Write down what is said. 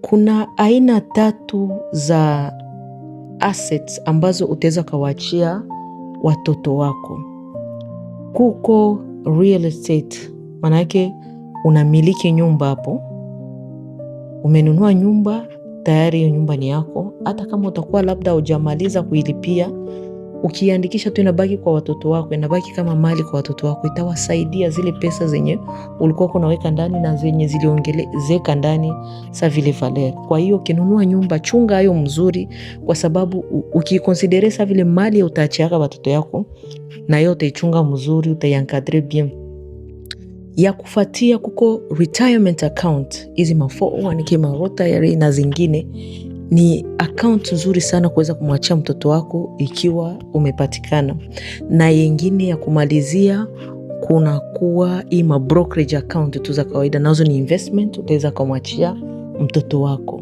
Kuna aina tatu za assets ambazo utaweza ukawaachia watoto wako. Kuko real estate, maana yake unamiliki nyumba hapo, umenunua nyumba tayari, hiyo nyumba ni yako. Hata kama utakuwa labda hujamaliza kuilipia, ukiandikisha tu inabaki kwa watoto wako, inabaki kama mali kwa watoto wako. Itawasaidia zile pesa zenye ulikuwa unaweka ndani na zenye ziliongezeka ndani sa vile valeur. Kwa hiyo ukinunua nyumba, chunga hayo mzuri, kwa sababu ukiconsidérer sa vile mali utaachiaka watoto yako, na hiyo utaichunga mzuri, utaiencadrer bien. Ya kufatia kuko retirement account, hizi ma 401k, ma Roth IRA na zingine ni account nzuri sana kuweza kumwachia mtoto wako ikiwa umepatikana. Na yengine ya kumalizia kuna kuwa hii ma brokerage account tu za kawaida, nazo ni investment, utaweza kumwachia mtoto wako.